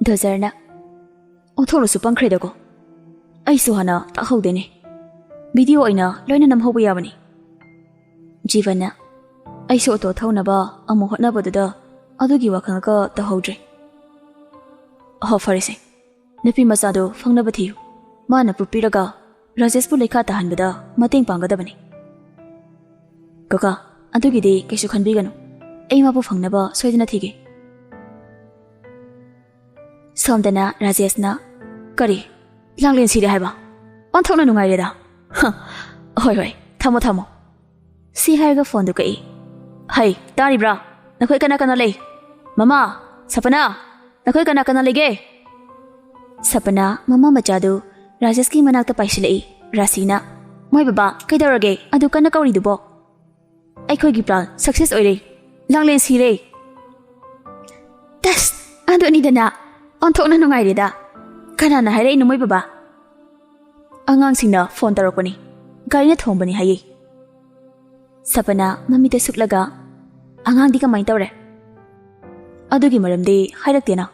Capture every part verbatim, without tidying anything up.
ꯗꯣꯖꯔꯅ, "ꯑꯣꯟꯊꯣꯛꯅꯁꯨ ꯄꯪꯈ꯭ꯔꯦꯗꯀꯣ꯫ ꯑꯩꯁꯨ ꯍꯥꯟꯅ ꯇꯥꯛꯍꯧꯗꯦꯅꯦ꯫ ꯚꯤꯗꯤꯑꯣ ꯑꯣꯏꯅ ꯂꯣꯏꯅ ꯅꯝꯍꯧꯕ ꯌꯥꯕꯅꯤ꯫" ꯖꯤꯕꯟꯅ, "ꯑꯩꯁꯨ ꯑꯣꯇꯣ ꯊꯧꯅꯕ ꯑꯃꯨꯛ ꯍꯣꯠꯅꯕꯗꯨꯗ ꯑꯗꯨꯒꯤ ꯋꯥꯈꯜꯒ ꯇꯧꯍꯧꯗ꯭ꯔꯦ꯫ ꯑꯍꯣ, ꯐꯔꯦꯁꯦ, ꯅꯨꯄꯤ ꯃꯆꯥꯗꯨ ꯐꯪꯅꯕ ꯊꯤꯌꯨ꯫ ꯃꯥꯅ ꯄꯨꯠꯄꯤꯔꯒ ꯔꯥꯖꯦꯁꯄꯨ ꯂꯩꯈꯥ ꯇꯥꯍꯟꯕꯗ ꯃꯇꯦꯡ ꯄꯥꯡꯒꯗꯕꯅꯤ꯫" "ꯀꯀꯥ, ꯑꯗꯨꯒꯤꯗꯤ ꯀꯩꯁꯨ ꯈꯟꯕꯤꯒꯅꯨ꯫ ꯑꯩ ꯃꯥꯕꯨ ꯐꯪꯅꯕ ꯁꯣꯏꯗꯅ ꯊꯤꯒꯦ꯫" ꯁꯣꯝꯗꯅ ꯔꯥꯖꯦꯁꯅ, "ꯀꯔꯤ? ꯂꯥꯡꯂꯦꯟ ꯁꯤꯔꯦ ꯍꯥꯏꯕ? ꯑꯣꯟꯊꯣꯛꯅ ꯅꯨꯡꯉꯥꯏꯔꯦꯗ꯫ ꯍ, ꯍꯣꯏ, ꯍꯣꯏ, ꯊꯝꯃꯣ, ꯊꯝꯃꯣ꯫" ꯁꯤ ꯍꯥꯏꯔꯒ ꯐꯣꯟꯗꯨ ꯀꯛꯏ꯫ "ꯍꯩ, ꯇꯥꯔꯤꯕ꯭ꯔꯥ? ꯅꯈꯣꯏ ꯀꯅꯥ ꯀꯅꯥ ꯂꯩ? ꯃꯃꯥ, ꯁꯄꯅꯥ, ꯅꯈꯣꯏ ꯀꯅꯥ ꯀꯅꯥ ꯂꯩꯒꯦ?" ꯁꯄꯅꯥ ꯃꯃꯥ ꯃꯆꯥꯗꯨ ꯔꯥꯖꯦꯁꯀꯤ ꯃꯅꯥꯛꯇ ꯄꯥꯏꯁꯤꯜꯂꯛꯏ꯫ ꯔꯥꯁꯤꯅ, "ꯃꯣꯏ ꯕꯕꯥ, ꯀꯩꯗꯧꯔꯒꯦ? ꯑꯗꯨ ꯀꯟꯅ ꯀꯧꯔꯤꯗꯨꯕꯣ?" "ꯑꯩꯈꯣꯏꯒꯤ ꯄ꯭ꯂꯥꯟ ꯁꯛꯁꯦꯁ ꯑꯣꯏꯔꯦ꯫ ꯂꯥꯡꯂꯦꯟ ꯁꯤꯔꯦ꯫" "ꯇꯁ! ꯑꯗꯨꯅꯤꯗꯅ, ꯑꯣꯟꯊꯣꯛꯅ ꯅꯨꯡꯉꯥꯏꯔꯦꯗ꯫ ꯀꯅꯥꯅ ꯍꯥꯏꯔꯛꯏꯅꯣ, ꯃꯣꯏ ꯕꯕꯥ?" "ꯑꯉꯥꯡꯁꯤꯡꯅ ꯐꯣꯟ ꯇꯧꯔꯛꯄꯅꯤ, ꯒꯥꯔꯤꯅ ꯊꯣꯡꯕꯅꯤ ꯍꯥꯏꯌꯦ꯫" ꯁꯄꯅꯥ ꯃꯃꯤꯠꯇ ꯁꯨꯛꯂꯒ, "ꯑꯉꯥꯡꯗꯤ ꯀꯃꯥꯏꯅ ꯇꯧꯔꯦ?" "ꯑꯗꯨꯒꯤ ꯃꯔꯝꯗꯤ ꯍꯥꯏꯔꯛꯇꯦꯅ꯫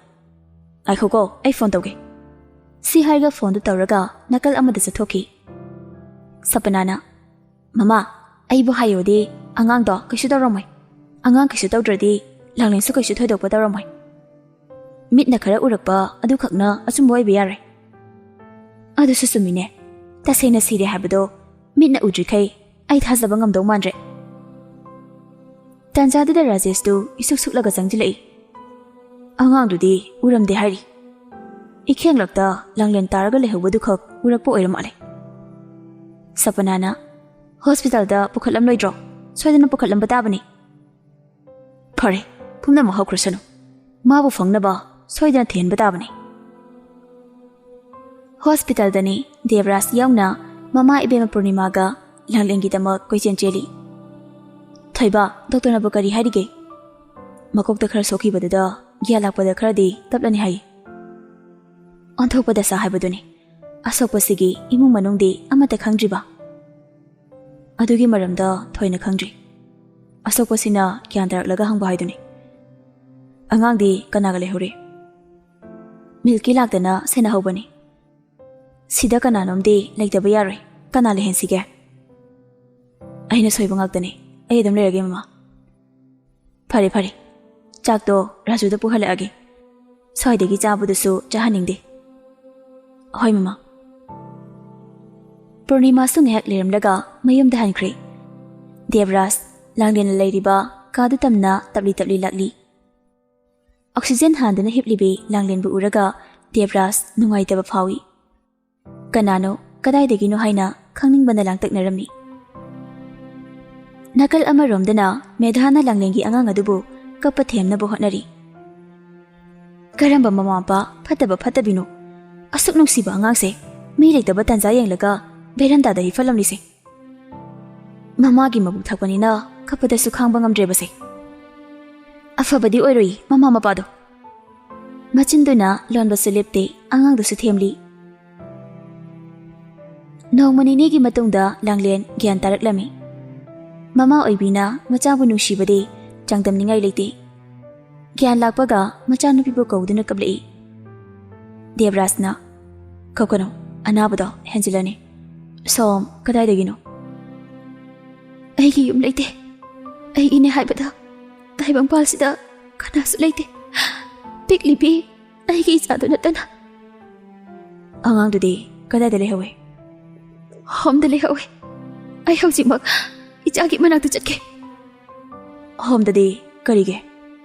ꯉꯥꯏꯈꯣꯀꯣ, ꯑꯩ ꯐꯣꯟ ꯇꯧꯒꯦ꯫" ꯁꯤ ꯍꯥꯏꯔꯒ ꯐꯣꯟꯗꯨ ꯇꯧꯔꯒ ꯅꯥꯀꯜ ꯑꯃꯗ ꯆꯠꯊꯣꯛꯈꯤ꯫ ꯁꯄꯅꯥꯅ, "ꯃꯃꯥ, ꯑꯩꯕꯨ ꯍꯥꯏꯌꯣꯗꯤ, ꯑꯉꯥꯡꯗꯣ ꯀꯩꯁꯨ ꯇꯧꯔꯝꯃꯣꯏ꯫ ꯑꯉꯥꯡ ꯀꯩꯁꯨ ꯇꯧꯗ꯭ꯔꯗꯤ ꯂꯥꯡꯂꯦꯟꯁꯨ ꯀꯩꯁꯨ ꯊꯣꯏꯗꯣꯛꯄ ꯇꯧꯔꯝꯃꯣꯏ꯫ ꯃꯤꯠꯅ ꯈꯔ ꯎꯔꯛꯄ ꯑꯗꯨꯈꯛꯅ ꯑꯆꯨꯝꯕ ꯑꯣꯏꯕ ꯌꯥꯔꯣꯏ꯫" "ꯑꯗꯨꯁꯨ ꯆꯨꯝꯃꯤꯅꯦ꯫ ꯇꯁꯦꯡꯅ ꯁꯤꯔꯦ ꯍꯥꯏꯕꯗꯣ ꯃꯤꯠꯅ ꯎꯗ꯭ꯔꯤꯈꯩ ꯑꯩ ꯊꯥꯖꯕ ꯉꯝꯗꯧ ꯃꯥꯟꯗ꯭ꯔꯦ꯫" ꯇꯥꯟꯖꯥꯗꯨꯗ ꯔꯥꯖꯦꯁꯇꯨ ꯏꯁꯨꯛ ꯁꯨꯛꯂꯒ ꯆꯪꯁꯤꯜꯂꯛꯏ꯫ "ꯑꯉꯥꯡꯗꯨꯗꯤ ꯎꯔꯝꯗꯦ ꯍꯥꯏꯔꯤ꯫ ꯏꯈꯦꯡꯂꯛꯇ ꯂꯥꯡꯂꯦꯟ ꯇꯥꯔꯒ ꯂꯩꯍꯧꯕꯗꯨꯈꯛ ꯎꯔꯛꯄ ꯑꯣꯏꯔ ꯃꯥꯜꯂꯦ꯫" ꯁꯄꯅꯥꯅ, "ꯍꯣꯁꯄꯤꯇꯥꯜꯗ ꯄꯨꯈꯠꯂꯝꯂꯣꯏꯗ꯭ꯔꯣ? ꯁꯣꯏꯗꯅ ꯄꯨꯈꯠꯂꯝꯕ ꯇꯥꯕꯅꯤ꯫" "ꯐꯔꯦ, ꯄꯨꯝꯅꯃꯛ ꯍꯧꯈ꯭ꯔꯁꯅꯨ꯫ ꯃꯥꯕꯨ ꯐꯪꯅꯕ ꯁꯣꯏꯗꯅ ꯊꯤꯍꯟꯕ ꯇꯥꯕꯅꯤ꯫" ꯍꯣꯁꯄꯤꯇꯥꯜꯗꯅꯤ ꯗꯦꯕꯔꯥꯖ ꯌꯥꯎꯅ ꯃꯃꯥ ꯏꯕꯦꯝꯃ ꯄꯨꯔꯅꯤꯃꯥꯒ ꯂꯥꯡꯂꯦꯟꯒꯤꯗꯃꯛ ꯀꯣꯏꯆꯦꯟ ꯆꯦꯜꯂꯤ꯫ "ꯊꯣꯏꯕ, ꯗꯣꯛꯇꯔꯅꯕꯨ ꯀꯔꯤ ꯍꯥꯏꯔꯤꯒꯦ?" "ꯃꯀꯣꯛꯇ ꯈꯔ ꯁꯣꯛꯈꯤꯕꯗꯨꯗ ꯒ꯭ꯌꯥꯟ ꯂꯥꯛꯄꯗ ꯈꯔꯗꯤ ꯇꯞꯂꯅꯤ ꯍꯥꯏ꯫" "ꯑꯣꯟꯊꯣꯛꯄ ꯗꯁꯥ ꯍꯥꯏꯕꯗꯨꯅꯤ꯫ ꯑꯁꯣꯛꯄꯁꯤꯒꯤ ꯏꯃꯨꯡ ꯃꯅꯨꯡꯗꯤ ꯑꯃꯠꯇ ꯈꯪꯗ꯭ꯔꯤꯕ?" "ꯑꯗꯨꯒꯤ ꯃꯔꯝꯗ ꯊꯣꯏꯅ ꯈꯪꯗ꯭ꯔꯤ꯫ ꯑꯁꯣꯛꯄꯁꯤꯅ ꯒ꯭ꯌꯥꯟ ꯇꯥꯔꯛꯂꯒ ꯍꯪꯕ ꯍꯥꯏꯗꯨꯅꯤ꯫" "ꯑꯉꯥꯡꯗꯤ ꯀꯅꯥꯒ ꯂꯩꯍꯧꯔꯤ?" ꯃꯤꯜꯀꯤ ꯂꯥꯛꯇꯅ ꯁꯦꯟꯅꯍꯧꯕꯅꯤ꯫ ꯁꯤꯗ ꯀꯅꯥꯅꯣꯝꯗꯤ ꯂꯩꯇꯕ ꯌꯥꯔꯣꯏ꯫ ꯀꯅꯥ ꯂꯩꯍꯟꯁꯤꯒꯦ? ꯑꯩꯅ ꯁꯣꯏꯕ ꯉꯥꯛꯇꯅꯤ꯫ ꯑꯩ ꯑꯗꯨꯝ ꯂꯩꯔꯒꯦ, ꯃꯃꯥ꯫ ꯐꯔꯦ, ꯐꯔꯦ꯫ ꯆꯥꯛꯇꯣ ꯔꯥꯖꯨꯗ ꯄꯨꯍꯜꯂꯛꯑꯒꯦ꯫ ꯁ꯭ꯋꯥꯏꯗꯒꯤ ꯆꯥꯕꯗꯨꯁꯨ ꯆꯥꯍꯟꯅꯤꯡꯗꯦ꯫ ꯍꯣꯏ, ꯃꯃꯥ꯫ ꯄꯨꯔꯅꯤꯃꯥꯁꯨ ꯉꯥꯏꯍꯥꯛ ꯂꯩꯔꯝꯂꯒ ꯃꯌꯨꯝꯗ ꯍꯟꯈ꯭ꯔꯦ꯫ ꯗꯦꯕꯔꯥꯖ ꯂꯥꯡꯂꯦꯟꯅ ꯂꯩꯔꯤꯕ ꯀꯥꯗꯨ ꯇꯝꯅ ꯇꯞꯂꯤ ꯇꯞꯂꯤ ꯂꯥꯛꯂꯤ꯫ ꯑꯣꯛꯁꯤꯖꯦꯟ ꯍꯥꯟꯗꯨꯅ ꯍꯤꯞꯂꯤꯕꯤ ꯂꯥꯡꯂꯦꯟꯕꯨ ꯎꯔꯒ ꯗꯦꯕꯔꯥꯖ ꯅꯨꯡꯉꯥꯏꯇꯕ ꯐꯥꯎꯏ꯫ ꯀꯅꯥꯅꯣ, ꯀꯗꯥꯏꯗꯒꯤꯅꯣ ꯍꯥꯏꯅ ꯈꯪꯅꯤꯡꯕꯅ ꯂꯥꯡꯇꯛꯅꯔꯝꯃꯤ꯫ ꯅꯥꯀꯜ ꯑꯃꯔꯣꯝꯗꯅ ꯃꯦꯙꯥꯅ ꯂꯥꯡꯂꯦꯟꯒꯤ ꯑꯉꯥꯡ ꯑꯗꯨꯕꯨ ꯀꯞꯄ ꯊꯦꯝꯅꯕ ꯍꯣꯠꯅꯔꯤ꯫ ꯀꯔꯝꯕ ꯃꯃꯥ ꯃꯄꯥ ꯐꯠꯇꯕ ꯐꯠꯇꯕꯤꯅꯣ? ꯑꯁꯨꯛ ꯅꯨꯡꯁꯤꯕ ꯑꯉꯥꯡꯁꯦ ꯃꯤ ꯂꯩꯇꯕ ꯇꯥꯟꯖꯥ ꯌꯦꯡꯂꯒ ꯚꯦꯔꯟꯗꯥꯗ ꯍꯤꯐꯜꯂꯝꯂꯤꯁꯦ꯫ ꯃꯃꯥꯒꯤ ꯃꯕꯨꯛ ꯊꯛꯄꯅꯤꯅ ꯀꯞꯄꯗꯁꯨ ꯈꯥꯡꯕ ꯉꯝꯗ꯭ꯔꯦꯕꯁꯦ꯫ ꯑꯐꯕꯗꯤ ꯑꯣꯏꯔꯣꯏ ꯃꯃꯥ ꯃꯄꯥꯗꯣ꯫ ꯃꯆꯤꯟꯗꯨꯅ ꯂꯣꯟꯕꯁꯨ ꯂꯦꯞꯇꯦ, ꯑꯉꯥꯡꯗꯨꯁꯨ ꯊꯦꯝꯂꯤ꯫ ꯅꯣꯡꯃ ꯅꯤꯅꯤꯒꯤ ꯃꯇꯨꯡꯗ ꯂꯥꯡꯂꯦꯟ ꯒ꯭ꯌꯥꯟ ꯇꯥꯔꯛꯂꯝꯃꯤ꯫ ꯃꯃꯥ ꯑꯣꯏꯕꯤꯅ ꯃꯆꯥꯕꯨ ꯅꯨꯡꯁꯤꯕꯗꯤ ꯆꯥꯡꯗꯝꯅꯤꯡꯉꯥꯏ ꯂꯩꯇꯦ꯫ ꯒ꯭ꯌꯥꯟ ꯂꯥꯛꯄꯒ ꯃꯆꯥꯅꯨꯄꯤꯕꯨ ꯀꯧꯗꯨꯅ ꯀꯞꯂꯛꯏ꯫ ꯗꯦꯕꯔꯥꯖꯅ, "ꯀꯞꯀꯅꯨ, ꯑꯅꯥꯕꯗꯣ ꯍꯦꯟꯖꯤꯜꯂꯅꯤ꯫ ꯁꯣꯝ ꯀꯗꯥꯏꯗꯒꯤꯅꯣ?" "ꯑꯩꯒꯤ ꯌꯨꯝ ꯂꯩꯇꯦ꯫ ꯑꯩꯒꯤꯅꯦ ꯍꯥꯏꯕꯗ ꯇꯥꯏꯕꯪꯄꯥꯜꯁꯤꯗ ꯀꯅꯥꯁꯨ ꯂꯩꯇꯦ꯫ ꯄꯤꯛꯂꯤꯕꯤ ꯑꯩꯒꯤ ꯏꯆꯥꯗꯨ ꯅꯠꯇꯅ꯫" "ꯑꯉꯥꯡꯗꯨꯗꯤ ꯀꯗꯥꯏꯗ ꯂꯩꯍꯧꯋꯤ?" "ꯍꯣꯝꯗ ꯂꯩꯍꯧꯋꯤ꯫ ꯑꯩ ꯍꯧꯖꯤꯛꯃꯛ ꯏꯆꯥꯒꯤ ꯃꯅꯥꯛꯇ ꯆꯠꯀꯦ꯫" "ꯍꯣꯝꯗꯗꯤ ꯀꯔꯤꯒꯤ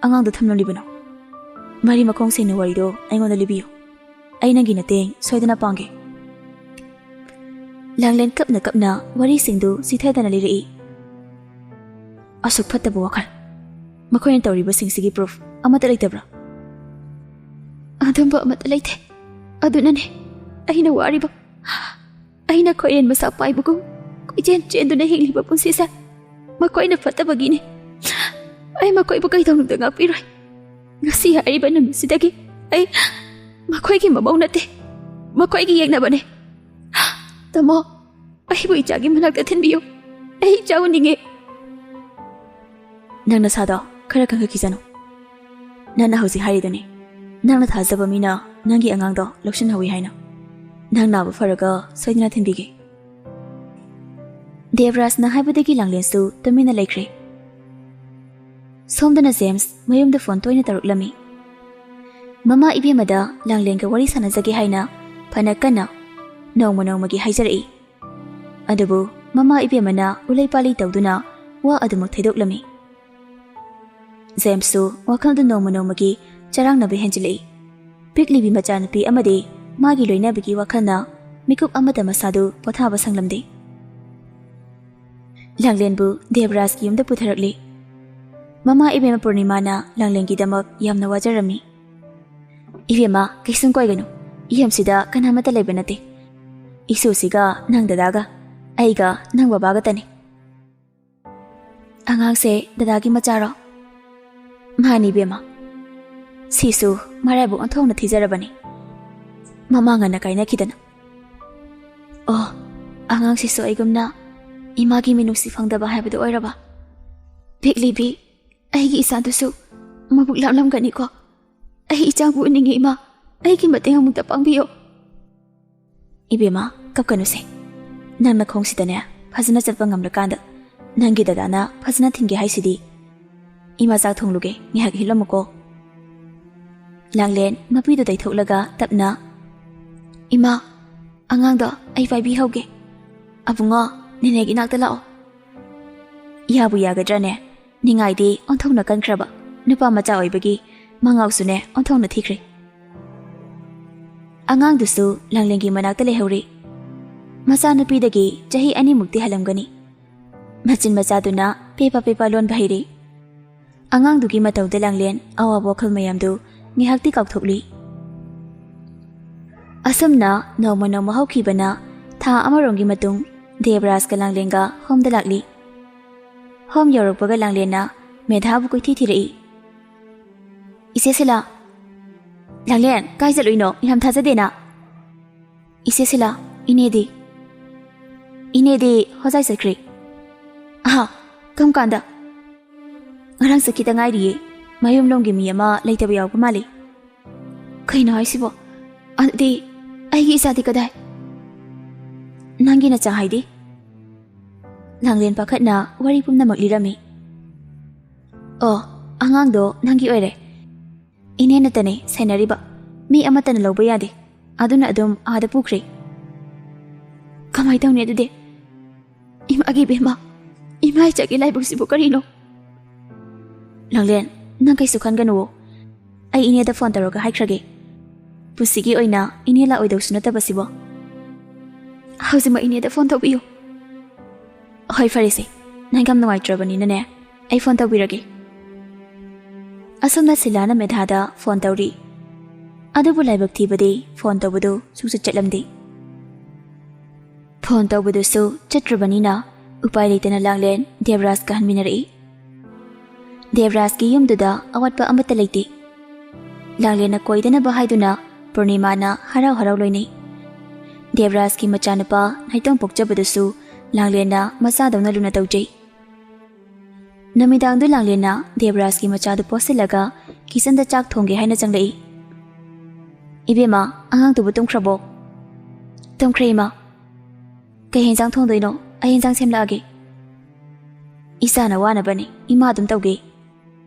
ꯑꯉꯥꯡꯗꯨ ꯊꯝꯂꯝꯂꯤꯕꯅꯣ? ꯃꯔꯤ ꯃꯈꯣꯡ ꯁꯦꯡꯅ ꯋꯥꯔꯤꯗꯣ ꯑꯩꯉꯣꯟꯗ ꯂꯤꯕꯤꯌꯨ꯫ ꯑꯩ ꯅꯪꯒꯤ ꯃꯇꯦꯡ ꯁꯣꯏꯗꯅ ꯄꯥꯡꯒꯦ꯫" ꯂꯥꯡꯂꯦꯟ ꯀꯞꯅ ꯀꯞꯅ ꯋꯥꯔꯤꯁꯤꯡꯗꯨ ꯆꯤꯊꯗꯅ ꯂꯤꯔꯛꯏ꯫ "ꯑꯁꯨꯛ ꯐꯠꯇꯕ ꯋꯥꯈꯜ, ꯃꯈꯣꯏꯅ ꯇꯧꯔꯤꯕꯁꯤꯡꯁꯤꯒꯤ ꯄ꯭ꯔꯨꯐ ꯑꯃꯠꯇ ꯂꯩꯇꯕ꯭ꯔꯥ?" "ꯑꯗꯨꯝꯕ ꯑꯃꯠꯇ ꯂꯩꯇꯦ꯫ ꯑꯗꯨꯅꯅꯦ ꯑꯩꯅ ꯋꯥꯔꯤꯕ꯫ ꯑꯩꯅ ꯈꯣꯏꯔꯦꯟ ꯃꯁꯥ ꯄꯥꯏꯕꯒꯨꯝ ꯀꯣꯏꯆꯦꯟ ꯆꯦꯟꯗꯨꯅ ꯍꯤꯡꯂꯤꯕ ꯄꯨꯟꯁꯤꯁꯦ ꯃꯈꯣꯏꯅ ꯐꯠꯇꯕꯒꯤꯅꯤ꯫ ꯑꯩ ꯃꯈꯣꯏꯕꯨ ꯀꯩꯗꯧꯅꯨꯡꯗ ꯉꯥꯛꯄꯤꯔꯣꯏ꯫ ꯉꯁꯤ ꯍꯥꯏꯔꯤꯕ ꯅꯨꯃꯤꯠꯁꯤꯗꯒꯤ ꯑꯩ ꯃꯈꯣꯏꯒꯤ ꯃꯃꯧ ꯅꯠꯇꯦ, ꯃꯈꯣꯏꯒꯤ ꯌꯦꯛꯅꯕꯅꯦ꯫ ꯇꯥꯃꯣ, ꯑꯩꯕꯨ ꯏꯆꯥꯒꯤ ꯃꯅꯥꯛꯇ ꯊꯤꯟꯕꯤꯌꯨ꯫ ꯑꯩ ꯏꯆꯥ ꯎꯅꯤꯡꯉꯦ꯫" "ꯅꯪ ꯅꯁꯥꯗꯣ ꯈꯔ ꯀꯟꯈꯠꯈꯤꯁꯅꯨ꯫ ꯅꯪꯅ ꯍꯧꯖꯤꯛ ꯍꯥꯏꯔꯤꯗꯨꯅꯤ, ꯅꯪꯅ ꯊꯥꯖꯕ ꯃꯤꯅ ꯅꯪꯒꯤ ꯑꯉꯥꯡꯗꯣ ꯂꯧꯁꯤꯟꯍꯧꯏ ꯍꯥꯏꯅ꯫ ꯅꯪ ꯅꯥꯕ ꯐꯔꯒ ꯁꯣꯏꯗꯅ ꯊꯤꯟꯕꯤꯒꯦ꯫ ꯗꯦꯕꯔꯥꯖꯅ ꯍꯥꯏꯕꯗꯒꯤ ꯂꯥꯡꯂꯦꯟꯁꯨ ꯇꯨꯃꯤꯟꯅ ꯂꯩꯈ꯭ꯔꯦ꯫ ꯁꯣꯝꯗꯅ ꯖꯦꯝꯁ ꯃꯌꯨꯝꯗ ꯐꯣꯟ ꯇꯣꯏꯅ ꯇꯧꯔꯛꯂꯝꯃꯤ꯫ ꯃꯃꯥ ꯏꯕꯦꯝꯃꯗ ꯂꯥꯡꯂꯦꯟꯒ ꯋꯥꯔꯤ ꯁꯥꯟꯅꯖꯒꯦ ꯍꯥꯏꯅ ꯐꯅ ꯀꯟꯅ ꯅꯣꯡꯃ ꯅꯣꯡꯃꯒꯤ ꯍꯥꯏꯖꯔꯛꯏ꯫ ꯑꯗꯨꯕꯨ ꯃꯃꯥ ꯏꯕꯦꯝꯃꯅ ꯎꯂꯩ ꯄꯥꯂꯩ ꯇꯧꯗꯨꯅ ꯋꯥ ꯑꯗꯨꯃꯛ ꯊꯩꯗꯣꯛꯂꯝꯃꯤ꯫ ꯖꯦꯝꯁꯁꯨ ꯋꯥꯈꯜꯗꯨ ꯅꯣꯡꯃ ꯅꯣꯡꯃꯒꯤ ꯆꯔꯥꯡꯅꯕ ꯍꯦꯟꯖꯤꯜꯂꯛꯏ꯫ ꯄꯤꯛꯂꯤꯕꯤ ꯃꯆꯥꯅꯨꯄꯤ ꯑꯃꯗꯤ ꯃꯥꯒꯤ ꯂꯣꯏꯅꯕꯤꯒꯤ ꯋꯥꯈꯜꯅ ꯃꯤꯀꯨꯞ ꯑꯃꯗ ꯃꯁꯥꯗꯨ ꯄꯣꯊꯥꯕ ꯁꯪꯂꯝꯗꯦ꯫ ꯂꯥꯡꯂꯦꯟꯕꯨ ꯗꯦꯕꯔꯥꯖꯀꯤ ꯌꯨꯝꯗ ꯄꯨꯊꯔꯛꯂꯤ꯫ ꯃꯃꯥ ꯏꯕꯦꯝꯃ ꯄꯨꯔꯅꯤꯃꯥꯅ ꯂꯥꯡꯂꯦꯟꯒꯤꯗꯃꯛ ꯌꯥꯝꯅ ꯋꯥꯖꯔꯝꯃꯤ꯫ "ꯏꯕꯦꯝꯃ, ꯀꯩꯁꯨꯝ ꯀꯣꯏꯒꯅꯨ꯫ ꯌꯨꯝꯁꯤꯗ ꯀꯅꯥꯃꯠꯇ ꯂꯩꯕ ꯅꯠꯇꯦ꯫ ꯏꯁꯨꯁꯤꯒ ꯅꯪ ꯗꯗꯥꯒ, ꯑꯩꯒ ꯅꯪ ꯕꯕꯥꯒꯇꯅꯤ꯫" "ꯑꯉꯥꯡꯁꯦ ꯗꯗꯥꯒꯤ ꯃꯆꯥꯔꯣ?" "ꯃꯥꯅꯤ ꯏꯕꯦꯝꯃ꯫ ꯁꯤꯁꯨ ꯃꯔꯥꯏꯕꯛ ꯑꯣꯟꯊꯣꯛꯅ ꯊꯤꯖꯔꯕꯅꯤ꯫ ꯃꯃꯥ ꯉꯟꯅ ꯀꯥꯏꯅꯈꯤꯗꯅ꯫" "ꯑꯣ, ꯑꯉꯥꯡꯁꯤꯁꯨ ꯑꯩꯒꯨꯝꯅ ꯏꯃꯥꯒꯤ ꯃꯤꯅꯨꯡꯁꯤ ꯐꯪꯗꯕ ꯍꯥꯏꯕꯗꯨ ꯑꯣꯏꯔꯕ? ꯄꯤꯛꯂꯤꯕꯤ, ꯑꯩꯒꯤ ꯏꯆꯥꯗꯨꯁꯨ ꯃꯕꯨꯛ ꯂꯥꯝꯂꯝꯒꯅꯤꯀꯣ꯫ ꯑꯩ ꯏꯆꯥꯕꯨ ꯎꯅꯤꯡꯉꯤ ꯏꯃꯥ, ꯑꯩꯒꯤ ꯃꯇꯦꯡ ꯑꯃꯨꯛꯇ ꯄꯥꯡꯕꯤꯌꯣ꯫" "ꯏꯕꯦꯝꯃ, ꯀꯞꯀꯅꯨꯁꯦ꯫ ꯅꯪ ꯅꯈꯣꯡꯁꯤꯗꯅꯦ ꯐꯖꯅ ꯆꯠꯄ ꯉꯝꯂꯀꯥꯟꯗ ꯅꯪꯒꯤ ꯗꯗꯥꯅ ꯐꯖꯅ ꯊꯤꯟꯒꯦ ꯍꯥꯏꯁꯤꯗꯤ꯫ ꯏꯃꯥ ꯆꯥꯛ ꯊꯣꯡꯂꯨꯒꯦ, ꯉꯥꯏꯍꯥꯛ ꯍꯤꯞꯂꯝꯃꯨꯀꯣ꯫" ꯂꯥꯡꯂꯦꯟ ꯃꯄꯤꯗꯨ ꯇꯩꯊꯣꯛꯂꯒ ꯇꯞꯅ, "ꯏꯃꯥ, ꯑꯉꯥꯡꯗꯣ ꯑꯩ ꯄꯥꯏꯕꯤꯍꯧꯒꯦ꯫ ꯑꯕꯨꯡꯉꯣ, ꯅꯦꯅꯦꯒꯤ ꯏꯅꯥꯛꯇ ꯂꯥꯛꯑꯣ꯫" ꯌꯥꯕꯨ ꯌꯥꯒꯗ꯭ꯔꯅꯦ? ꯅꯤꯡꯉꯥꯏꯗꯤ ꯑꯣꯟꯊꯣꯛꯅ ꯀꯟꯈ꯭ꯔꯕ ꯅꯨꯄꯥ ꯃꯆꯥ ꯑꯣꯏꯕꯒꯤ ꯃꯉꯥꯎꯁꯨꯅꯦ ꯑꯣꯟꯊꯣꯛꯅ ꯊꯤꯈ꯭ꯔꯦ꯫ ꯑꯉꯥꯡꯗꯨꯁꯨ ꯂꯥꯡꯂꯦꯟꯒꯤ ꯃꯅꯥꯛꯇ ꯂꯩꯍꯧꯔꯤ꯫ ꯃꯆꯥꯅꯨꯄꯤꯗꯒꯤ ꯆꯍꯤ ꯑꯅꯤꯃꯨꯛꯇꯤ ꯍꯜꯂꯝꯒꯅꯤ꯫ ꯃꯆꯤꯟ ꯃꯆꯥꯗꯨꯅ ꯄꯦꯄꯥ ꯄꯦꯄꯥ ꯂꯣꯟꯕ ꯍꯩꯔꯤ꯫ ꯑꯉꯥꯡꯗꯨꯒꯤ ꯃꯇꯧꯗ ꯂꯥꯡꯂꯦꯟ ꯑꯋꯥꯕ ꯋꯥꯈꯜ ꯃꯌꯥꯝꯗꯨ ꯉꯥꯏꯍꯥꯛꯇꯤ ꯀꯥꯎꯊꯣꯛꯂꯤ꯫ ꯑꯁꯨꯝꯅ ꯅꯣꯡꯃ ꯅꯣꯡꯃ ꯍꯧꯈꯤꯕꯅ ꯊꯥ ꯑꯃꯔꯣꯝꯒꯤ ꯃꯇꯨꯡ ꯗꯦꯕꯔꯥꯖꯀ ꯂꯥꯡꯂꯦꯟꯒ ꯍꯣꯝꯗ ꯂꯥꯛꯂꯤ꯫ ꯍꯣꯝ ꯌꯧꯔꯛꯄꯒ ꯂꯥꯡꯂꯦꯟꯅ ꯃꯦꯙꯥꯕꯨ ꯀꯣꯏꯊꯤ ꯊꯤꯔꯛꯏ꯫ "ꯏꯆꯦ ꯁꯤꯂꯥ꯫" "ꯂꯥꯡꯂꯦꯟ, ꯀꯥꯏ ꯆꯠꯂꯨꯏꯅꯣ? ꯌꯥꯝ ꯊꯥꯖꯗꯦꯅ꯫" "ꯏꯆꯦ ꯁꯤꯂꯥ, ꯏꯅꯦꯗꯤ?" "ꯏꯅꯦꯗꯤ ꯍꯣꯖꯥꯏ ꯆꯠꯈ꯭ꯔꯦ꯫" "ꯑꯍꯥ, ꯀꯔꯝ ꯀꯥꯟꯗ?" "ꯉꯔꯥꯡ ꯆꯠꯈꯤꯗ ꯉꯥꯏꯔꯤꯌꯦ꯫ ꯃꯌꯨꯝꯂꯣꯝꯒꯤ ꯃꯤ ꯑꯃ ꯂꯩꯇꯕ ꯌꯥꯎꯕ ꯃꯥꯜꯂꯤ꯫" "ꯀꯩꯅꯣ ꯍꯥꯏꯁꯤꯕꯣ? ꯑꯗꯨꯗꯤ ꯑꯩꯒꯤ ꯏꯆꯥꯗꯤ ꯀꯗꯥꯏ?" "ꯅꯪꯒꯤ ꯅꯆꯥ ꯍꯥꯏꯗꯤ?" ꯂꯥꯡꯂꯦꯟ ꯄꯥꯈꯠꯅ ꯋꯥꯔꯤ ꯄꯨꯝꯅꯃꯛ ꯂꯤꯔꯝꯃꯤ꯫ "ꯑꯣ, ꯑꯉꯥꯡꯗꯣ ꯅꯪꯒꯤ ꯑꯣꯏꯔꯦ꯫ ꯏꯅꯦ ꯅꯠꯇꯅꯦ ꯁꯦꯟꯅꯔꯤꯕ꯫ ꯃꯤ ꯑꯃꯠꯇꯅ ꯂꯧꯕ ꯌꯥꯗꯦ꯫ ꯑꯗꯨꯅ ꯑꯗꯨꯝ ꯑꯥꯗ ꯄꯨꯈ꯭ꯔꯦ꯫" "ꯀꯃꯥꯏ ꯇꯧꯅꯤ ꯑꯗꯨꯗꯤ? ꯏꯃꯥꯒꯤ ꯏꯕꯦꯝꯃ, ꯏꯃꯥ ꯏꯆꯥꯒꯤ ꯂꯥꯏꯕꯛꯁꯤꯕꯨ ꯀꯔꯤꯅꯣ?" "ꯂꯥꯡꯂꯦꯟ, ꯅꯪ ꯀꯩꯁꯨ ꯈꯟꯒꯅꯨꯋꯣ꯫ ꯑꯩ ꯏꯅꯦꯗ ꯐꯣꯟ ꯇꯧꯔꯒ ꯍꯥꯏꯈ꯭ꯔꯒꯦ꯫ ꯄꯨꯟꯁꯤꯒꯤ ꯑꯣꯏꯅ ꯏꯅꯦ ꯂꯥꯛꯑꯣꯏꯗꯧꯁꯨ ꯅꯠꯇꯕꯁꯤꯕꯣ꯫" "ꯍꯧꯖꯤꯛꯃꯛ ꯏꯅꯦꯗ ꯐꯣꯟ ꯇꯧꯕꯤꯌꯨ꯫" "ꯍꯣꯏ, ꯐꯔꯦꯁꯦ, ꯅꯪ ꯌꯥꯝ ꯅꯨꯡꯉꯥꯏꯇ꯭ꯔꯕꯅꯤꯅꯅꯦ, ꯑꯩ ꯐꯣꯟ ꯇꯧꯕꯤꯔꯒꯦ꯫" ꯑꯁꯣꯝꯗ ꯁꯤꯂꯥꯅ ꯃꯦꯙꯥꯗ ꯐꯣꯟ ꯇꯧꯔꯤ꯫ ꯑꯗꯨꯕꯨ ꯂꯥꯏꯕꯛ ꯊꯤꯕꯗꯤ ꯐꯣꯟ ꯇꯧꯕꯗꯨ ꯁꯨꯡꯆꯠ ꯆꯠꯂꯝꯗꯦ꯫ ꯐꯣꯟ ꯇꯧꯕꯗꯨꯁꯨ ꯆꯠꯇ꯭ꯔꯕꯅꯤꯅ ꯎꯄꯥꯏ ꯂꯩꯇꯅ ꯂꯥꯡꯂꯦꯟ ꯗꯦꯕꯔꯥꯖꯀ ꯍꯟꯃꯤꯟꯅꯔꯛꯏ꯫ ꯗꯦꯕꯔꯥꯖꯀꯤ ꯌꯨꯝꯗꯨꯗ ꯑꯋꯥꯠꯄ ꯑꯃꯠꯇ ꯂꯩꯇꯦ꯫ ꯂꯥꯡꯂꯦꯟꯅ ꯀꯣꯏꯗꯅꯕ ꯍꯥꯏꯗꯨꯅ ꯄꯨꯔꯅꯤꯃꯥꯅ ꯍꯔꯥꯎ ꯍꯔꯥꯎ ꯂꯣꯏꯅꯩ꯫ ꯗꯦꯕꯔꯥꯖꯀꯤ ꯃꯆꯥꯅꯨꯄꯥ ꯅꯥꯏꯇꯣꯝ ꯄꯣꯛꯆꯕꯗꯨꯁꯨ ꯂꯥꯡꯂꯦꯟꯅ ꯃꯆꯥꯗꯧꯅ ꯂꯨꯅ ꯇꯧꯖꯩ꯫ ꯅꯨꯃꯤꯗꯥꯡꯗꯨ ꯂꯥꯡꯂꯦꯟꯅ ꯗꯦꯕꯔꯥꯖꯀꯤ ꯃꯆꯥꯗꯨ ꯄꯣꯠꯁꯤꯜꯂꯒ ꯀꯤꯆꯟꯗ ꯆꯥꯛ ꯊꯣꯡꯒꯦ ꯍꯥꯏꯅ ꯆꯪꯂꯛꯏ꯫ "ꯏꯕꯦꯝꯃ, ꯑꯉꯥꯡꯗꯨꯕꯨ ꯇꯨꯝꯈ꯭ꯔꯕꯣ?" "ꯇꯨꯝꯈ꯭ꯔꯦ, ꯏꯃꯥ꯫ ꯀꯩ ꯍꯦꯟꯖꯥꯡ ꯊꯣꯡꯗꯣꯏꯅꯣ? ꯑꯩ ꯍꯦꯟꯖꯥꯡ ꯁꯦꯝꯂꯛꯑꯒꯦ꯫" "ꯏꯆꯥꯅ ꯋꯥꯅꯕꯅꯤ, ꯏꯃꯥ ꯑꯗꯨꯝ ꯇꯧꯒꯦ꯫"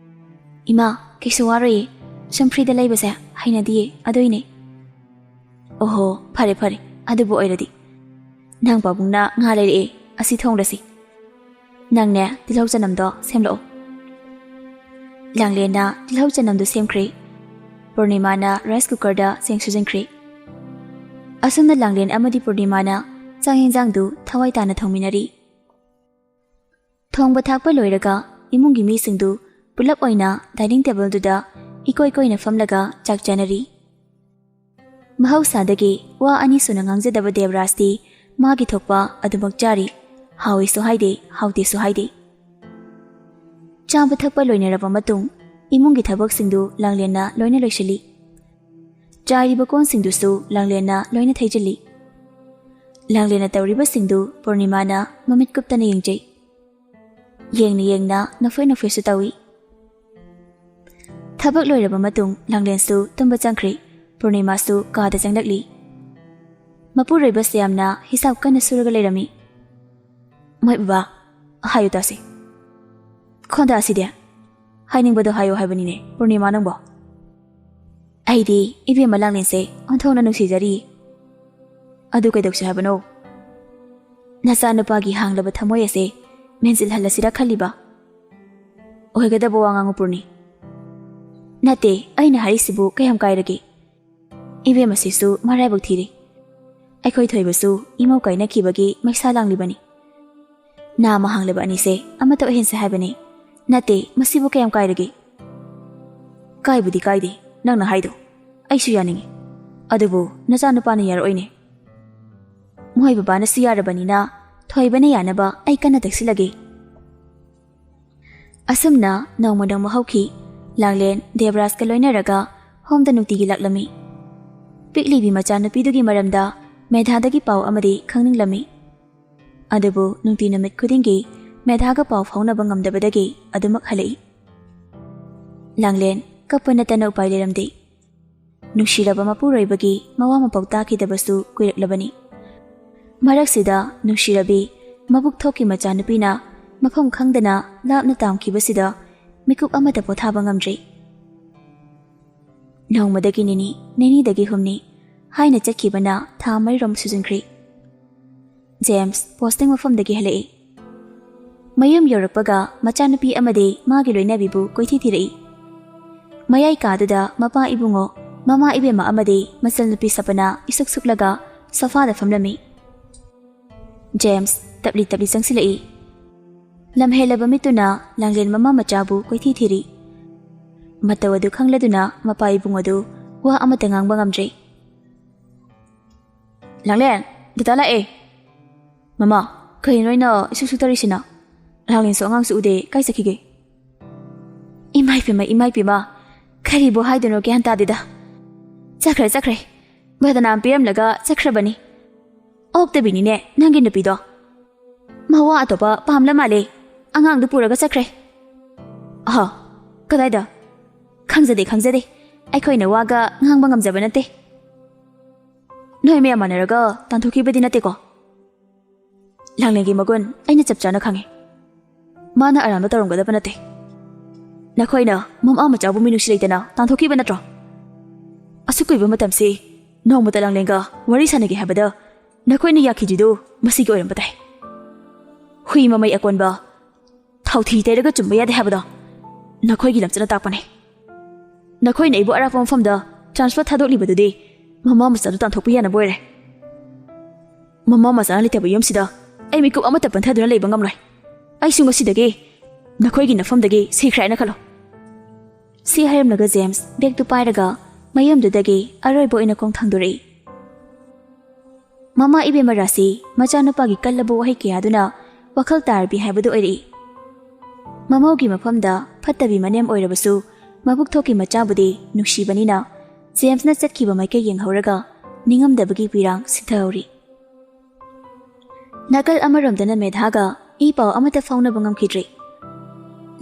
"ꯏꯃꯥ, ꯀꯩꯁꯨ ꯋꯥꯔꯣꯏꯌꯦ꯫ ꯁꯨꯝ ꯐ꯭ꯔꯤꯗ ꯂꯩꯕꯁꯦ ꯍꯩꯅꯗꯤꯌꯦ, ꯑꯗꯨꯏꯅꯦ꯫" "ꯑꯣꯍꯣ, ꯐꯔꯦ ꯐꯔꯦ, ꯑꯗꯨꯕꯨ ꯑꯣꯏꯔꯗꯤ꯫ ꯅꯪ ꯄꯥꯕꯨꯡꯅ ꯉꯥ ꯂꯩꯔꯛꯑꯦ, ꯑꯁꯤ ꯊꯣꯡꯂꯁꯤ꯫ ꯅꯪꯅꯦ ꯇꯤꯜꯍꯧ ꯆꯅꯝꯗꯣ ꯁꯦꯝꯂꯛꯑꯣ꯫" ꯂꯥꯡꯂꯦꯟꯅ ꯇꯤꯜꯍꯧ ꯆꯅꯝꯗꯨ ꯁꯦꯝꯈ꯭ꯔꯦ꯫ ꯄꯨꯔꯅꯤꯃꯥꯅ ꯔꯥꯏꯁ ꯀꯨꯀꯔꯗ ꯆꯦꯡ ꯁꯨꯖꯤꯟꯈ꯭ꯔꯦ꯫ ꯑꯁꯨꯝꯅ ꯂꯥꯡꯂꯦꯟ ꯑꯃꯗꯤ ꯄꯨꯔꯅꯤꯃꯥꯅ ꯆꯥꯛ ꯌꯦꯟꯁꯥꯡꯗꯨ ꯊꯋꯥꯏ ꯇꯥꯅ ꯊꯣꯡꯃꯤꯟꯅꯔꯤ꯫ ꯊꯣꯡꯕ ꯊꯥꯛꯄ ꯂꯣꯏꯔꯒ ꯏꯃꯨꯡꯒꯤ ꯃꯤꯁꯤꯡꯗꯨ ꯄꯨꯂꯞ ꯑꯣꯏꯅ ꯗꯥꯏꯅꯤꯡ ꯇꯦꯕꯜꯗꯨꯗ ꯏꯀꯣꯏ ꯀꯣꯏꯅ ꯐꯝꯂꯒ ꯆꯥꯛ ꯆꯥꯅꯔꯤ꯫ ꯃꯍꯧꯁꯥꯗꯒꯤ ꯋꯥ ꯑꯅꯤ ꯁꯨꯅ ꯉꯥꯡꯖꯗꯕ ꯗꯦꯕꯔꯥꯖꯇꯤ ꯃꯥꯒꯤ ꯊꯣꯛꯄ ꯑꯗꯨꯃꯛ ꯆꯥꯔꯤ꯫ ꯍꯥꯎꯏꯁꯨ ꯍꯥꯏꯗꯦ, ꯍꯥꯎꯇꯦꯁꯨ ꯍꯥꯏꯗꯦ꯫ ꯆꯥꯕ ꯊꯛꯄ ꯂꯣꯏꯅꯔꯕ ꯃꯇꯨꯡ ꯏꯃꯨꯡꯒꯤ ꯊꯕꯛꯁꯤꯡꯗꯨ ꯂꯥꯡꯂꯦꯟꯅ ꯂꯣꯏꯅ ꯂꯣꯏꯁꯤꯜꯂꯤ꯫ ꯆꯥꯏꯔꯤꯕ ꯀꯣꯟꯁꯤꯡꯗꯨꯁꯨ ꯂꯥꯡꯂꯦꯟꯅ ꯂꯣꯏꯅ ꯊꯩꯖꯤꯜꯂꯤ꯫ ꯂꯥꯡꯂꯦꯟꯅ ꯇꯧꯔꯤꯕꯁꯤꯡꯗꯨ ꯄꯨꯔꯅꯤꯃꯥꯅ ꯃꯃꯤꯠ ꯀꯨꯞꯇꯅ ꯌꯦꯡꯖꯩ꯫ ꯌꯦꯡꯅ ꯌꯦꯡꯅ ꯅꯣꯛꯐꯦꯠ ꯅꯣꯛꯐꯦꯠꯁꯨ ꯇꯧꯏ꯫ ꯊꯕꯛ ꯂꯣꯏꯔꯕ ꯃꯇꯨꯡ ꯂꯥꯡꯂꯦꯟꯁꯨ ꯇꯨꯝꯕ ꯆꯪꯈ꯭ꯔꯦ꯫ ꯄꯨꯔꯅꯤꯃꯥꯁꯨ ꯀꯥꯗ ꯆꯪꯂꯛꯂꯤ꯫ ꯃꯄꯨꯔꯣꯏꯕ ꯁ꯭ꯌꯥꯝꯅ ꯍꯤꯁꯥꯕ ꯀꯟꯅ ꯁꯨꯔꯒ ꯂꯩꯔꯝꯃꯤ꯫ "ꯃꯣꯏ ꯕꯕꯥ, ꯍꯥꯏꯌꯨ ꯇꯥꯁꯤ꯫ ꯈꯣꯟꯗꯥ ꯑꯁꯤꯗꯤ ꯍꯥꯏꯅꯤꯡꯕꯗꯣ ꯍꯥꯏꯌꯨ ꯍꯥꯏꯕꯅꯤꯅꯦ, ꯄꯨꯔꯅꯤꯃꯥ ꯅꯪꯕꯣ꯫ ꯑꯩꯗꯤ ꯏꯕꯦꯝꯃ ꯂꯥꯡꯂꯦꯟꯁꯦ ꯑꯣꯟꯊꯣꯛꯅ ꯅꯨꯡꯁꯤꯖꯔꯤ꯫ ꯑꯗꯨ ꯀꯩꯗꯧꯁꯤ ꯍꯥꯏꯕꯅꯣ? ꯅꯆꯥꯅꯨꯄꯥꯒꯤ ꯍꯥꯡꯂꯕ ꯊꯃꯣꯏ ꯑꯁꯦ ꯃꯦꯟꯁꯤꯜꯍꯜꯂꯁꯤꯔꯥ ꯈꯜꯂꯤꯕ꯫ ꯑꯣꯏꯒꯗꯕ ꯋꯥ ꯉꯥꯡꯉꯨ ꯄꯨꯔꯅꯤ꯫ ꯅꯠꯇꯦ, ꯑꯩꯅ ꯍꯥꯏꯔꯤꯁꯤꯕꯨ ꯀꯌꯥꯝ ꯀꯥꯏꯔꯒꯦ? ꯏꯕꯦꯝ ꯑꯁꯤꯁꯨ ꯃꯔꯥꯏꯕꯛ ꯊꯤꯔꯤ꯫ ꯑꯩꯈꯣꯏ ꯊꯣꯏꯕꯁꯨ ꯏꯃꯧ ꯀꯥꯏꯅꯈꯤꯕꯒꯤ ꯃꯩꯁꯥ ꯂꯥꯡꯂꯤꯕꯅꯤ꯫ ꯅꯥꯃ ꯍꯥꯡꯂꯕ ꯑꯅꯤꯁꯦ ꯑꯃꯠꯇ ꯑꯣꯏꯍꯟꯁꯦ ꯍꯥꯏꯕꯅꯤ꯫ ꯅꯠꯇꯦ, ꯃꯁꯤꯕꯨ ꯀꯌꯥꯝ ꯀꯥꯏꯔꯒꯦ?" "ꯀꯥꯏꯕꯨꯗꯤ ꯀꯥꯏꯗꯦ, ꯅꯪꯅ ꯍꯥꯏꯗꯣ ꯑꯩꯁꯨ ꯌꯥꯅꯤꯡꯉꯤ꯫ ꯑꯗꯨꯕꯨ ꯅꯆꯥꯅꯨꯄꯥꯅ ꯌꯥꯔꯛꯑꯣꯏꯅꯦ꯫ ꯃꯣꯏ ꯕꯕꯥꯅꯁꯨ ꯌꯥꯔꯕꯅꯤꯅ ꯊꯣꯏꯕꯅ ꯌꯥꯅꯕ ꯑꯩ ꯀꯟꯅ ꯇꯛꯁꯤꯜꯂꯒꯦ꯫" ꯑꯁꯨꯝꯅ ꯅꯣꯡꯃ ꯅꯣꯡꯃ ꯍꯧꯈꯤ꯫ ꯂꯥꯡꯂꯦꯟ ꯗꯦꯕꯔꯥꯖꯀ ꯂꯣꯏꯅꯔꯒ ꯍꯣꯝꯗ ꯅꯨꯡꯇꯤꯒꯤ ꯂꯥꯛꯂꯝꯃꯤ꯫ ꯄꯤꯛꯂꯤꯕꯤ ꯃꯆꯥꯅꯨꯄꯤꯗꯨꯒꯤ ꯃꯔꯝꯗ ꯃꯦꯙꯥꯗꯒꯤ ꯄꯥꯎ ꯑꯃꯗꯤ ꯈꯪꯅꯤꯡꯂꯝꯃꯤ꯫ ꯑꯗꯨꯕꯨ ꯅꯨꯡꯇꯤ ꯅꯨꯃꯤꯠ ꯈꯨꯗꯤꯡꯒꯤ ꯃꯦꯙꯥꯒ ꯄꯥꯎ ꯐꯥꯎꯅꯕ ꯉꯝꯗꯕꯗꯒꯤ ꯑꯗꯨꯃꯛ ꯍꯜꯂꯛꯏ꯫ ꯂꯥꯡꯂꯦꯟ ꯀꯞꯄ ꯅꯠꯇꯅ ꯎꯄꯥꯏ ꯂꯩꯔꯝꯗꯦ꯫ ꯅꯨꯡꯁꯤꯔꯕ ꯃꯄꯨꯔꯣꯏꯕꯒꯤ ꯃꯋꯥ ꯃꯄꯥꯎ ꯇꯥꯈꯤꯗꯕꯁꯨ ꯀꯨꯏꯔꯛꯂꯕꯅꯤ꯫ ꯃꯔꯛꯁꯤꯗ ꯅꯨꯡꯁꯤꯔꯕꯤ ꯃꯕꯨꯛ ꯊꯣꯛꯀꯤ ꯃꯆꯥꯅꯨꯄꯤꯅ ꯃꯐꯝ ꯈꯪꯗꯅ ꯂꯥꯞꯅ ꯇꯥꯝꯈꯤꯕꯁꯤꯗ ꯃꯤꯀꯨꯞ ꯑꯃꯠꯇ ꯄꯣꯊꯥꯕ ꯉꯝꯗ꯭ꯔꯤ꯫ ꯅꯣꯡꯃꯗꯒꯤ ꯅꯤꯅꯤ, ꯅꯤꯅꯤꯗꯒꯤ ꯍꯨꯝꯅꯤ ꯍꯥꯏꯅ ꯆꯠꯈꯤꯕꯅ ꯊꯥ ꯃꯔꯤꯔꯣꯝ ꯁꯨꯖꯤꯟꯈ꯭ꯔꯤ꯫ ꯖꯦꯝꯁ ꯄꯣꯁꯇꯤꯡ ꯃꯐꯝꯗꯒꯤ ꯍꯜꯂꯛꯏ꯫ ꯃꯌꯨꯝ ꯌꯧꯔꯛꯄꯒ ꯃꯆꯥꯅꯨꯄꯤ ꯑꯃꯗꯤ ꯃꯥꯒꯤ ꯂꯣꯏꯅꯕꯤꯕꯨ ꯀꯣꯏꯊꯤ ꯊꯤꯔꯛꯏ꯫ ꯃꯌꯥꯏ ꯀꯥꯗꯨꯗ ꯃꯄꯥ ꯏꯕꯨꯡꯉꯣ, ꯃꯃꯥ ꯏꯕꯦꯝꯃ ꯑꯃꯗꯤ ꯃꯆꯜꯅꯨꯄꯤ ꯁꯄꯅꯥ ꯏꯁꯨꯛ ꯁꯨꯛꯂꯒ ꯁꯣꯐꯥꯗ ꯐꯝꯂꯝꯃꯤ꯫ ꯖꯦꯝꯁ ꯇꯞꯂꯤ ꯇꯞꯂꯤ ꯆꯪꯁꯤꯜꯂꯛꯏ꯫ ꯂꯝꯍꯦꯜꯂꯕ ꯃꯤꯠꯇꯨꯅ ꯂꯥꯡꯂꯦꯟ ꯃꯃꯥ ꯃꯆꯥꯕꯨ ꯀꯣꯏꯊꯤ ꯊꯤꯔꯤ꯫ ꯃꯇꯧ ꯑꯗꯨ ꯈꯪꯂꯗꯨꯅ ꯃꯄꯥ ꯏꯕꯨꯡ ꯑꯗꯨ ꯋꯥ ꯑꯃꯠꯇ ꯉꯥꯡꯕ ꯉꯝꯗ꯭ꯔꯦ꯫ "ꯂꯥꯡꯂꯦꯟ, ꯗꯗꯥ ꯂꯥꯛꯑꯦ꯫" "ꯃꯃꯥ, ꯀꯩꯅꯣ ꯑꯩꯅ ꯏꯁꯨꯛ ꯁꯨꯛꯇꯔꯤꯁꯤꯅ? ꯂꯥꯡꯂꯦꯟꯁꯨ ꯑꯉꯥꯡꯁꯨ ꯎꯗꯦ, ꯀꯥꯏ ꯆꯠꯈꯤꯒꯦ?" "ꯏꯃꯥꯏ ꯄꯦꯝꯃ, ꯏꯃꯥꯏ ꯄꯦꯝꯃ, ꯀꯔꯤꯕꯨ ꯍꯥꯏꯗꯣꯏꯅꯣ ꯒ꯭ꯌꯥꯟ ꯇꯥꯗꯦꯗ꯫ ꯆꯠꯈ꯭ꯔꯦ, ꯆꯠꯈ꯭ꯔꯦ꯫ ꯕꯗꯅꯥꯝ ꯄꯤꯔꯝꯂꯒ ꯆꯠꯈ꯭ꯔꯕꯅꯤ꯫ ꯑꯣꯛꯇꯕꯤꯅꯤꯅꯦ ꯅꯪꯒꯤ ꯅꯨꯄꯤꯗꯣ꯫ ꯃꯋꯥ ꯑꯇꯣꯞꯄ ꯄꯥꯝꯂ ꯃꯥꯜꯂꯦ꯫ ꯑꯉꯥꯡꯗꯨ ꯄꯨꯔꯒ ꯆꯠꯈ꯭ꯔꯦ꯫" "ꯑꯍ, ꯀꯗꯥꯏꯗ?" "ꯈꯪꯖꯗꯦ, ꯈꯪꯖꯗꯦ꯫ ꯑꯩꯈꯣꯏꯅ ꯋꯥꯒ ꯉꯥꯡꯕ ꯉꯝꯖꯕ ꯅꯠꯇꯦ꯫ ꯅꯣꯏ ꯃꯌꯥꯝ ꯃꯥꯟꯅꯔꯒ ꯇꯥꯟꯊꯣꯛꯈꯤꯕꯗꯤ ꯅꯠꯇꯦꯀꯣ? ꯂꯥꯡꯂꯦꯟꯒꯤ ꯃꯒꯨꯟ ꯑꯩꯅ ꯆꯞ ꯆꯥꯅ ꯈꯪꯉꯤ꯫ ꯃꯥꯅ ꯑꯔꯥꯟꯕ ꯇꯧꯔꯝꯒꯗꯕ ꯅꯠꯇꯦ꯫ ꯅꯈꯣꯏꯅ ꯃꯃꯥ ꯃꯆꯥꯕꯨ ꯃꯤꯅꯨꯡꯁꯤ ꯂꯩꯇꯅ ꯇꯥꯟꯊꯣꯛꯈꯤꯕ ꯅꯠꯇ꯭ꯔꯣ? ꯑꯁꯨꯛ ꯀꯨꯏꯕ ꯃꯇꯝꯁꯤ ꯅꯣꯡꯃꯇ ꯂꯥꯡꯂꯦꯟꯒ ꯋꯥꯔꯤ ꯁꯥꯟꯅꯒꯦ ꯍꯥꯏꯕꯗ ꯅꯈꯣꯏꯅ ꯌꯥꯈꯤꯗ꯭ꯔꯤꯗꯨ ꯃꯁꯤꯒꯤ ꯑꯣꯏꯔꯝꯕ ꯇꯥꯏ꯫ ꯍꯨꯏ ꯃꯃꯩ ꯑꯀꯣꯟꯕ ꯊꯥꯎꯊꯤ ꯇꯩꯔꯒ ꯆꯨꯝꯕ ꯌꯥꯗꯦ ꯍꯥꯏꯕꯗꯣ ꯅꯈꯣꯏꯒꯤ ꯂꯝꯆꯠꯅ ꯇꯥꯛꯄꯅꯦ꯫ ꯅꯈꯣꯏꯅ ꯑꯩꯕꯨ ꯑꯔꯥꯞꯄ ꯃꯐꯝꯗ ꯇ꯭ꯔꯥꯟꯁꯐꯔ ꯊꯥꯗꯣꯛꯂꯤꯕꯗꯨꯗꯤ ꯃꯃꯥ ꯃꯆꯥꯗꯨ ꯇꯥꯟꯊꯣꯛꯄ ꯌꯥꯅꯕ ꯑꯣꯏꯔꯦ꯫ ꯃꯃꯥ ꯃꯆꯥꯅ ꯂꯩꯇꯕ ꯌꯨꯝꯁꯤꯗ ꯑꯩ ꯃꯤꯀꯨꯞ ꯑꯃꯠꯇ ꯄꯟꯊꯗꯨꯅ ꯂꯩꯕ ꯉꯝꯂꯣꯏ꯫ ꯑꯩꯁꯨ ꯉꯁꯤꯗꯒꯤ ꯅꯈꯣꯏꯒꯤ ꯅꯐꯝꯗꯒꯤ ꯁꯤꯈ꯭ꯔꯦ ꯍꯥꯏꯅ ꯈꯜꯂꯣ꯫ ꯁꯤ ꯍꯥꯏꯔꯝꯂꯒ ꯖꯦꯝꯁ ꯕꯦꯒꯇꯨ ꯄꯥꯏꯔꯒ ꯃꯌꯨꯝꯗꯨꯗꯒꯤ ꯑꯔꯣꯏꯕ ꯑꯣꯏꯅ ꯈꯣꯡ ꯊꯥꯡꯗꯣꯔꯛꯏ꯫ ꯃꯃꯥ ꯏꯕꯦꯝꯃ ꯔꯥꯁꯤ ꯃꯆꯥꯅꯨꯄꯥꯒꯤ ꯀꯜꯂꯕ ꯋꯥꯍꯩ ꯀꯌꯥꯗꯨꯅ ꯋꯥꯈꯜ ꯇꯥꯔꯕꯤ ꯍꯥꯏꯕꯗꯨ ꯑꯣꯏꯔꯛꯏ꯫ ꯃꯃꯧꯒꯤ ꯃꯐꯝꯗ ꯐꯠꯇꯕꯤ ꯃꯅꯦꯝ ꯑꯣꯏꯔꯕꯁꯨ ꯃꯕꯨꯛ ꯊꯣꯛꯀꯤ ꯃꯆꯥꯕꯨꯗꯤ ꯅꯨꯡꯁꯤꯕꯅꯤꯅ ꯖꯦꯝꯁꯅ ꯆꯠꯈꯤꯕ ꯃꯥꯏꯀꯩ ꯌꯦꯡꯍꯧꯔꯒ ꯅꯤꯡꯉꯝꯗꯕꯒꯤ ꯄꯤꯔꯥꯡ ꯁꯤꯊꯍꯧꯔꯤ꯫ ꯅꯥꯀꯜ ꯑꯃꯔꯣꯝꯗꯅ ꯃꯦꯙꯥꯒ ꯏ ꯄꯥꯎ ꯑꯃꯠꯇ ꯐꯥꯎꯅꯕ ꯉꯝꯈꯤꯗ꯭ꯔꯤ꯫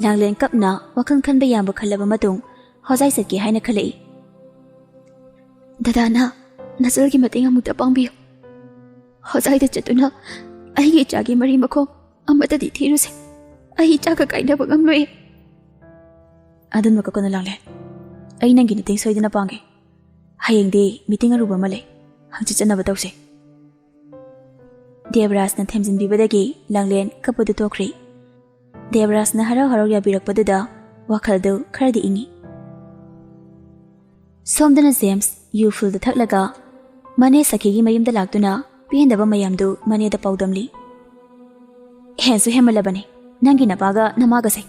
ꯂꯥꯡꯂꯦꯟ ꯀꯞꯅ ꯋꯥꯈꯜ ꯈꯟꯕ ꯌꯥꯕ ꯈꯜꯂꯕ ꯃꯇꯨꯡ ꯍꯣꯖꯥꯏ ꯆꯠꯀꯦ ꯍꯥꯏꯅ ꯈꯜꯂꯛꯏ꯫ "ꯗꯗꯥꯅ ꯅꯆꯜꯒꯤ ꯃꯇꯦꯡ ꯑꯃꯨꯛꯇ ꯄꯥꯡꯕꯤꯌꯨ꯫ ꯍꯣꯖꯥꯏꯗ ꯆꯠꯇꯨꯅ ꯑꯩꯒꯤ ꯏꯆꯥꯒꯤ ꯃꯔꯤ ꯃꯈꯣꯡ ꯑꯃꯠꯇꯗꯤ ꯊꯤꯔꯨꯁꯦ꯫ ꯑꯩ ꯏꯆꯥꯒ ꯀꯥꯏꯅꯕ ꯉꯝꯂꯣꯏ꯫" "ꯑꯗꯨꯝꯕ ꯀꯛꯀꯅꯨ ꯂꯥꯡꯂꯦꯟ꯫ ꯑꯩ ꯅꯪꯒꯤ ꯃꯇꯦꯡ ꯁꯣꯏꯗꯅ ꯄꯥꯡꯒꯦ꯫ ꯍꯌꯦꯡꯗꯤ ꯃꯤꯇꯤꯡ ꯑꯔꯨꯕ ꯑꯃ ꯂꯩ꯫ ꯍꯪꯆꯤꯠ ꯆꯠꯅꯕ ꯇꯧꯁꯦ꯫" ꯗꯦꯕꯔꯥꯖꯅ ꯊꯦꯝꯖꯤꯟꯕꯤꯕꯗꯒꯤ ꯂꯥꯡꯂꯦꯟ ꯀꯞꯄꯗꯨ ꯇꯣꯛꯈ꯭ꯔꯦ꯫ ꯗꯦꯕꯔꯥꯖꯅ ꯍꯔꯥꯎ ꯍꯔꯥꯎ ꯌꯥꯕꯤꯔꯛꯄꯗꯨꯗ ꯋꯥꯈꯜꯗꯨ ꯈꯔꯗꯤ ꯏꯪꯉꯤ꯫ ꯁꯣꯝꯗꯅ ꯖꯦꯝꯁ ꯌꯨ ꯐꯨꯜꯗ ꯊꯛꯂꯒ ꯃꯅꯦ ꯁꯈꯤꯒꯤ ꯃꯌꯨꯝꯗ ꯂꯥꯛꯇꯨꯅ ꯄꯦꯟꯗꯕ ꯃꯌꯥꯝꯗꯨ ꯃꯅꯦꯗ ꯄꯥꯎꯗꯝꯂꯤ꯫ "ꯍꯦꯟꯁꯨ ꯍꯦꯟꯃꯜꯂꯕꯅꯤ ꯅꯪꯒꯤ ꯅꯄꯥꯒ ꯅꯃꯥꯒꯁꯦ꯫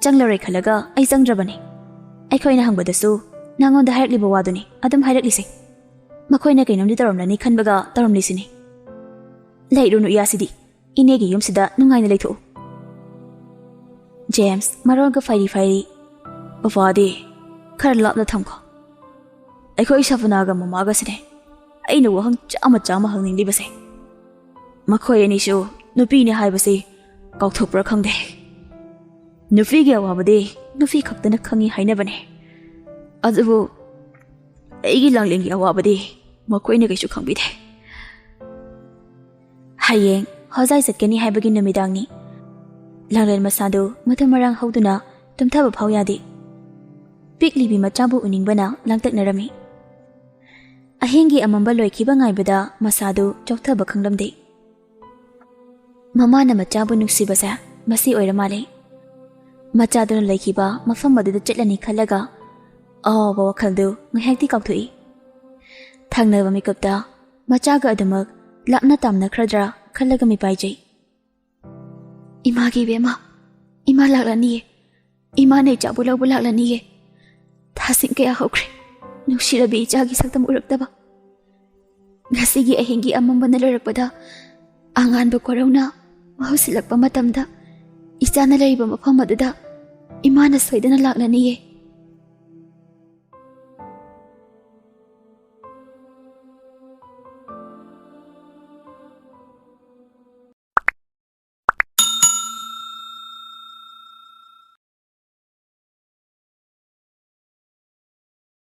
ꯆꯪꯂꯔꯣꯏ ꯈꯜꯂꯒ ꯑꯩ ꯆꯪꯗ꯭ꯔꯕꯅꯤ꯫ ꯑꯩꯈꯣꯏꯅ ꯍꯪꯕꯗꯁꯨ ꯅꯉꯣꯟꯗ ꯍꯥꯏꯔꯛꯂꯤꯕ ꯋꯥꯗꯨꯅꯤ ꯑꯗꯨꯝ ꯍꯥꯏꯔꯛꯂꯤꯁꯦ꯫ ꯃꯈꯣꯏꯅ ꯀꯩꯅꯣꯝꯗꯤ ꯇꯧꯔꯝꯂꯅꯤ ꯈꯟꯕꯒ ꯇꯧꯔꯝꯂꯤꯁꯤꯅꯤ꯫ ꯂꯩꯔꯨꯅꯨ ꯏꯌꯥꯁꯤꯗꯤ꯫ ꯏꯅꯦꯒꯤ ꯌꯨꯝꯁꯤꯗ ꯅꯨꯡꯉꯥꯏꯅ ꯂꯩꯊꯣꯛꯎ꯫" ꯖꯦꯝꯁ ꯃꯔꯣꯜꯒ ꯐꯩꯔꯤ ꯐꯩꯔꯤ, "ꯕꯕꯥꯗꯤ ꯈꯔ ꯂꯥꯞꯅ ꯊꯝꯈꯣ꯫ ꯑꯩꯈꯣꯏ ꯁꯕꯅꯥꯒ ꯃꯃꯥꯒꯁꯤꯅꯦ ꯑꯩꯅ ꯋꯥꯍꯪ ꯆꯥꯝꯃ ꯆꯥꯝꯃ ꯍꯪꯅꯤꯡꯂꯤꯕꯁꯦ꯫ ꯃꯈꯣꯏ ꯑꯅꯤꯁꯨ ꯅꯨꯄꯤꯅꯤ ꯍꯥꯏꯕꯁꯤ ꯀꯥꯎꯊꯣꯛꯄ꯭ꯔꯥ ꯈꯪꯗꯦ꯫ ꯅꯨꯄꯤꯒꯤ ꯑꯋꯥꯕꯗꯤ ꯅꯨꯄꯤ ꯈꯛꯇꯅ ꯈꯪꯉꯤ ꯍꯥꯏꯅꯕꯅꯦ꯫ ꯑꯗꯨꯕꯨ ꯑꯩꯒꯤ ꯂꯥꯡꯂꯦꯟꯒꯤ ꯑꯋꯥꯕꯗꯤ ꯃꯈꯣꯏꯅ ꯀꯩꯁꯨ ꯈꯪꯕꯤꯗꯦ꯫ ꯍꯌꯦꯡ ꯍꯣꯖꯥꯏ ꯆꯠꯀꯅꯤ ꯍꯥꯏꯕꯒꯤ ꯅꯨꯃꯤꯗꯥꯡꯅꯤ꯫ ꯂꯥꯡꯂꯦꯟ ꯃꯁꯥꯗꯨ ꯃꯊꯨꯝ ꯃꯔꯥꯡ ꯍꯧꯗꯨꯅ ꯇꯨꯝꯊꯕ ꯐꯥꯎ ꯌꯥꯗꯦ꯫ ꯄꯤꯛꯂꯤꯕꯤ ꯃꯆꯥꯕꯨ ꯎꯅꯤꯡꯕꯅ ꯂꯥꯡꯇꯛꯅꯔꯝꯃꯤ꯫ ꯑꯍꯤꯡꯒꯤ ꯑꯃꯝꯕ ꯂꯣꯏꯈꯤꯕ ꯉꯥꯏꯕꯗ ꯃꯁꯥꯗꯨ ꯆꯣꯛꯊꯕ ꯈꯪꯂꯝꯗꯦ꯫ ꯃꯃꯥꯅ ꯃꯆꯥꯕꯨ ꯅꯨꯡꯁꯤꯕꯁꯦ ꯃꯁꯤ ꯑꯣꯏꯔ ꯃꯥꯜꯂꯦ꯫ ꯃꯆꯥꯗꯨꯅ ꯂꯩꯈꯤꯕ ꯃꯐꯝ ꯑꯗꯨꯗ ꯆꯠꯂꯅꯤ ꯈꯜꯂꯒ ꯑꯋꯥꯕ ꯋꯥꯈꯜꯗꯨ ꯉꯥꯏꯍꯥꯛꯇꯤ ꯀꯥꯎꯊꯣꯛꯏ꯫ ꯊꯪꯅꯕ ꯃꯤꯀꯨꯞꯇ ꯃꯆꯥꯒ ꯑꯗꯨꯃꯛ ꯂꯥꯞꯅ ꯇꯥꯝꯅꯈ꯭ꯔꯗ꯭ꯔꯥ ꯈꯜꯂꯒ ꯃꯤꯄꯥꯏꯖꯩ꯫ "ꯏꯃꯥꯒꯤ ꯏꯕꯦꯝꯃ, ꯏꯃꯥ ꯂꯥꯛꯂꯅꯤꯌꯦ꯫ ꯏꯃꯥꯅ ꯏꯆꯥꯕꯨ ꯂꯧꯕ ꯂꯥꯛꯂꯅꯤꯌꯦ꯫ ꯊꯥꯁꯤꯡ ꯀꯌꯥ ꯍꯧꯈ꯭ꯔꯦ ꯅꯨꯡꯁꯤꯔꯕꯤ ꯏꯆꯥꯒꯤ ꯁꯛꯇꯝ ꯎꯔꯛꯇꯕ꯫ ꯉꯁꯤꯒꯤ ꯑꯍꯤꯡꯒꯤ ꯑꯃꯝꯕꯅ ꯂꯣꯏꯔꯛꯄꯗ, ꯑꯉꯥꯟꯕ ꯀꯣꯔꯧꯅ ꯃꯍꯨꯠ ꯁꯤꯜꯂꯛꯄ ꯃꯇꯝꯗ, ꯏꯆꯥꯅ ꯂꯩꯔꯤꯕ ꯃꯐꯝ ꯑꯗꯨꯗ ꯏꯃꯥꯅ ꯁꯣꯏꯗꯅ ꯂꯥꯛꯂꯅꯤꯌꯦ꯫